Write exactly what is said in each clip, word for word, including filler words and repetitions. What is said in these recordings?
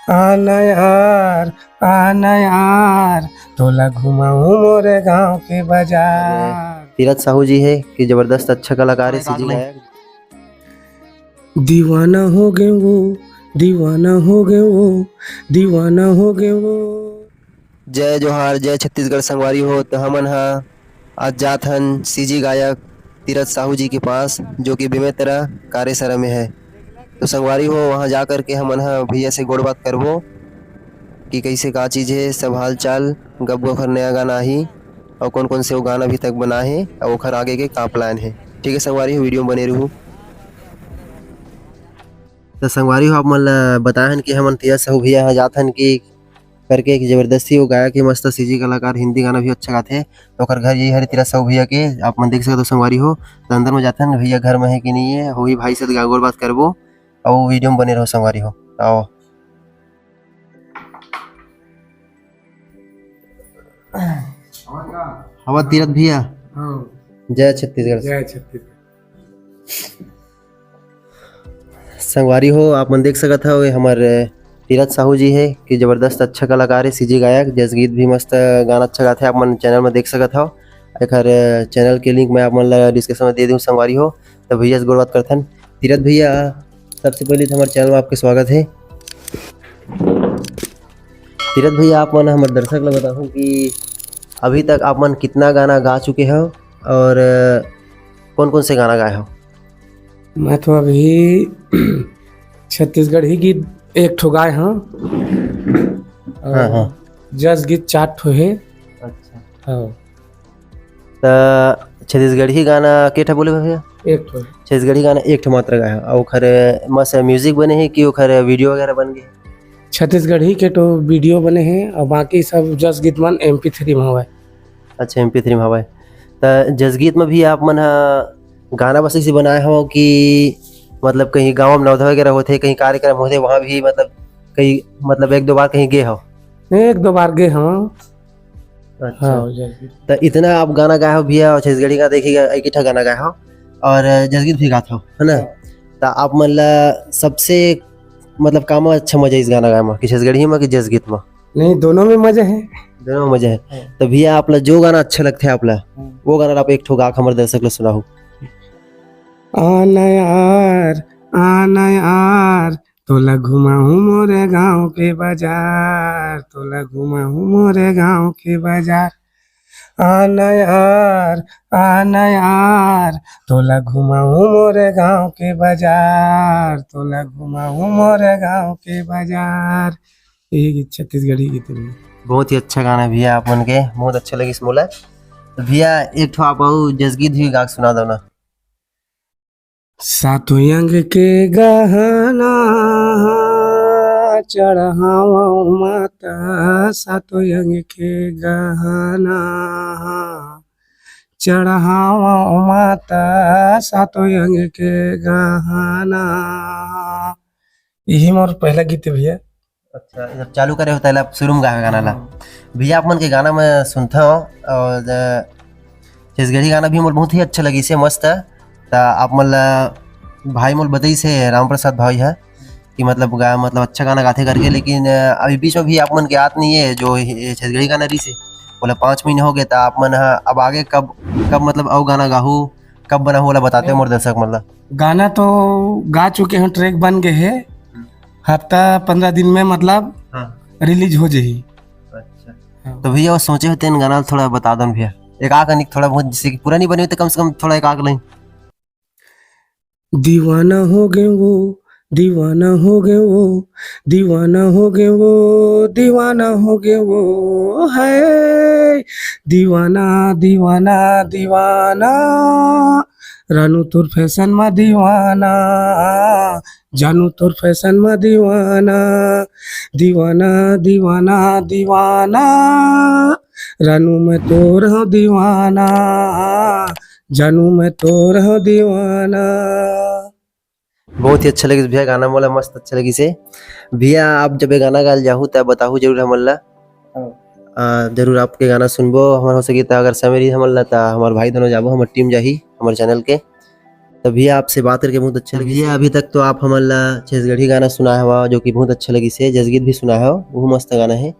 आना यार, आना यार, तोला घुमाऊं मोरे गांव के बाजार। तीरथ साहू जी हे कि जबरदस्त अच्छा कलाकार हे, सीजी गायक। दीवाना हो गए वो, दीवाना हो गए वो, दीवाना हो गए वो। जय जोहार, जय छत्तीसगढ़ संगवारी हो। तो हमन ह आज जात हन सीजी गायक तीरथ साहू जी के पास, जो कि बेमेतरा कारेसरा में है। तो संगवारी हो, वहाँ जा करके हमन ह भैया से गोड़ बात करबो कि कैसे का चीज है, सब हाल चाल, कब ओखर नया गाना आही और कौन कौन से वो गाना अभी तक बना है और ओखर आगे के का प्लान है। ठीक है संगवारी हो, वीडियो में बने रहू। तो संगवारी हो, आप मन ल बताए हन कि हमन तीरथ साहू भैया यहाँ जात हन कि करके एक जबरदस्ती वो गायक हे, मस्त सीजी कलाकार, हिंदी गाना भी अच्छा गाथे। तो ओकर घर यही हरे तीरथ साहू भैया के, आप मन देख सकत हो संगवारी हो। तो अंदर में जाथन, भैया घर में है कि नहीं है, वही भाई से गा-, गोड़ बात करबो, और वो वीडियो में बने रहो संगवारी हो। आओ। हवा तीरथ भैया। हाँ। जय छत्तीसगढ़। जय छत्तीसगढ़। संगवारी हो, आप मन देख सकत हव, ये हमर तीरथ साहू जी हे कि जबरदस्त अच्छा कलाकार हे, सीजी गायक, जस गीत भी मस्त गाना अच्छा गाथे, आप मन चैनल में देख सकत हव। एखर चैनल के लिंक मैं आप मन ला डिस्क्रिप्शन में दे दूँ संगवारी हो। तो भैया से गोड़ बात करथन। तीरथ भैया, सबसे पहले तो हमारे चैनल में आपके स्वागत है। तीरथ भैया, आप मन हमर दर्शक ला बताहू कि अभी तक आप मन कितना गाना गा चुके हो और कौन कौन से गाना गाए हो? मैं तो अभी छत्तीसगढ़ी गीत एक ठो गाए हूँ। हाँ, हाँ। जस गीत चार ठो है। अच्छा। हाँ। त छत्तीसगढ़ी गाना के ठा बोले भैया? एक ठो। छत्तीसगढ़ी गाना एक ठो मात्र गाए हो। और ओखर मस्त म्यूजिक बने है कि ओखर वीडियो वगैरह बन गए? छत्तीसगढ़ी के तो वीडियो बने हैं और बाकी सब जस गीत मन एम पी थ्री में हवय। अच्छा, एम पी थ्री में हवय। त जस गीत में भी आप मन ह गाना बस ऐसे बनाए हो कि मतलब कहीं गाँव में नवधा वगैरह होथे, कहीं कार्यक्रम होथे, वहाँ भी मतलब कहीं मतलब एक दो बार कहीं गए हो? नहीं, एक दो बार गए हम। अच्छा। हाँ, जस गीत। त इतना आप गाना गाए हो भैया, और छत्तीसगढ़ी का देखिएगा, एक ही ठा गाना गाए हो और जस गीत भी गात हो, है ना? हाँ। त आप मन ला सबसे मतलब का में अच्छा मजा इस गाना गाए में कि छत्तीसगढ़ी में कि जस गीत में? नहीं, दोनों में मजा है। दोनों में मजा है। हाँ। त भैया आप ला जो गाना अच्छा लगथे आप ला, हाँ। वो गाना आप एक ठो गा के हमर दर्शक ला सुनाहू। आना यार, आना यार, तोला घुमाहूँ मोरे गाँव के बाजार, तोला घुमाहूँ मोरे गाँव के बाजार। आना यार, आना यार, तोला घुमाहूँ मोरे गाँव के बाजार, तोला घुमाहूँ मोरे गाँव के बाजार। यही गीत छत्तीसगढ़ी गीत है। बहुत ही अच्छा गाना है भैया आप मन के, बहुत अच्छा लगिस मोला। तो भैया एक ठो आप अउ जस गीत भी गा के सुना दो ना। सातों अंग के गहना चढ़ावं माता, सातों अंग के गहना चढ़ावं माता, सातों अंग के गहना। यही मोर पहला गीत है भैया। अच्छा, जब चालू करे होता है, शुरू में गावे गाना ला। हाँ। भैया, आप मन के गाना मैं सुनता हूँ और, अ, छत्तीसगढ़ी गाना भी मोर बहुत ही अच्छा लगिस हे, मस्त है। त आप मन ला भाई मोर बताइस हे, राम प्रसाद भाई है कि मतलब गा-, मतलब अच्छा गाना गाथे करके, लेकिन, अ, अभी बीच में भी आप मन के आत नहीं है, जो ये छत्तीसगढ़ी गाना रहिस हे, बोला पाँच महीने हो गए, त आप मन ह अब आगे कब, कब मतलब अउ गाना गाहू, कब बनाहू, ओला बताते मोर दर्शक मन ला। गाना तो गा चुके हैं, ट्रैक बन गए हैं, हम्म। हफ्ता पंद्रह दिन में मतलब हाँ। रिलीज हो जाही। अच्छा। हाँ। तो भैया, वो सोचे हो तेन गाना थोड़ा बता दो ना भैया, एक आध लाइन थोड़ा बहुत, जैसे कि पूरा नहीं बने हो तो कम से कम थोड़ा एक आध लाइन। दीवाना हो गए वो, दीवाना हो गए वो, दीवाना हो गए वो, दीवाना हो गए वो, हाय। दीवाना, दीवाना, दीवाना, रानू तोर फैशन मा दीवाना, जानू तोर फैशन मा दीवाना, दीवाना, दीवाना, दीवाना, रानू मैं तोर हूँ दीवाना, जानू मैं तोर हूँ दीवाना। बहुत ही अच्छा लगिस भैया गाना, मोला मस्त अच्छा लगिस हे। भैया, आप जब ये गाना गाल जाहू, तब बताहू जरूर हमन ला। हाँ। आ, जरूर आपके गाना सुनबो, हमर हो सकी त अगर समय रही हमन ला, त हमर भाई दोनों जाबो, हमर टीम जाही, हमर चैनल के। तो भैया, आपसे बात करके बहुत अच्छा लगिस। भैया, अभी तक तो आप हमन ला छत्तीसगढ़ी गाना सुनाए हवा, जो कि बहुत अच्छा लगिस हे, जसगीत भी सुनाए हवा, वो मस्त गाना हे।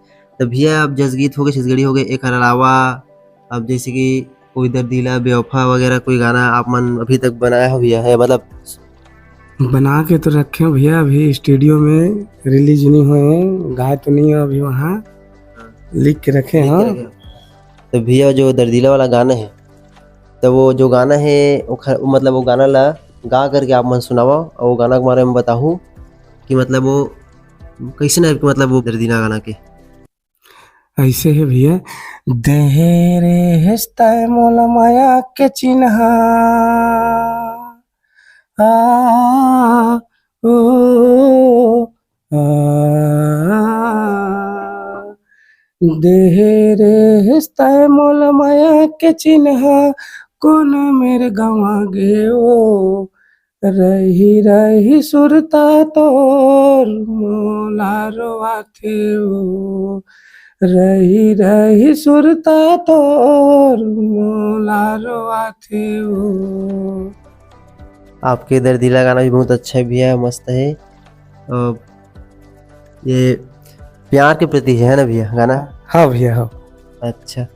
तो भैया, अब जसगीत हो गए, छत्तीसगढ़ी हो गए, एकर अलावा अब जैसे कि कोई दर्दिला, बेवफा वगैरह कोई गाना आप मन अभी तक बनाए हो भैया, है मतलब? बना के तो रखे हो भैया, अभी स्टूडियो में रिलीज नहीं हुए हैं, गाए तो नहीं हो अभी वहाँ, लिख के रखे लिख के हो। रखे हो। तो भैया, जो दर्दिला वाला गाना है, तो वो जो गाना है, वो ख-, मतलब वो गाना ला गा करके आप मन सुनावा, और वो गाना के बारे में बताहू कि मतलब वो कैसे ना, मतलब वो दर्दिला गाना के। ऐसे है भैया, देहे रे हेस्ताय मोला माया के चिन्हा, आ, ओ, आ, देहे रे हेस्ताय मोला माया के चिन्हा, कोन मेर गंवा गे ओ, रही रही सुरता तोर मोला रोवाथे ओ, रही रही सुरता तोर मोला रोवाथे ओ। आपके दर्दिला गाना भी बहुत अच्छा है भैया, मस्त है। और ये प्यार के प्रति है ना भैया गाना? हाँ भैया, हाँ। अच्छा,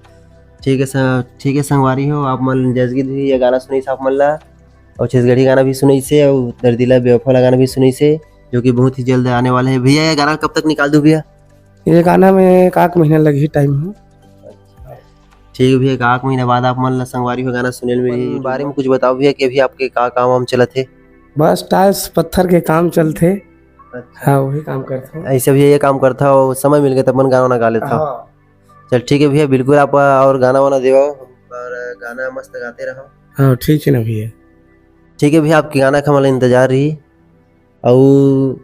ठीक है सर, ठीक है संगवारी हो, आप मन जसगीत भी ये गाना सुनाइस आप मन ला, और छत्तीसगढ़ी गाना भी सुनाइस हे, और दर्दिला बेवफा वाला गाना भी सुनाइस हे, जो कि बहुत ही जल्द आने वाला है। भैया, ये गाना कब तक निकाल दूँ भैया? ये गाना में एक आध महीना लगही टाइम है। ठीक है भैया, एक आध महीना बाद आप मन ला संगवारी हो गाना सुने ल मिलही। अपन बारे में कुछ बताओ भैया कि अभी आपके का काम वाम चलत हे? बस टाइल्स पत्थर के काम चलथे। अच्छा। हाँ, वही काम करथों। ऐसे भैया ये काम करथव, समय मिल गए तो अपन गाना वाना गा लेथव। हाँ। चल ठीक है भैया, बिल्कुल आप, अ, और गाना वाना देवव, और गाना मस्त गाते रहो। हाँ, ठीक है ना भैया। ठीक है भैया, आपके गाना का हमारा इंतजार रही। और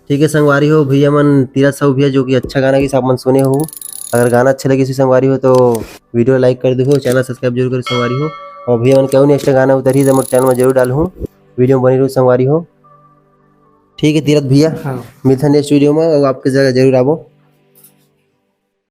ठीक है संगवारी हो, भैया मन तीरथ साहू भैया जो कि अच्छा गाना गाइस आप मन सुने हो, अगर गाना अच्छा लगिस संगवारी हो तो वीडियो like कर दो, चैनल सब्सक्राइब जरूर करो संगवारी हो। और भैया मन के अउ नेक्स्ट गाना उतरही तो मोर चैनल में जरूर डालहूँ, वीडियो में बने रहो संगवारी हो। ठीक है तीरथ भैया, हाँ। मिलथन नेक्स्ट वीडियो में, और आपके जगह जरूर आबो।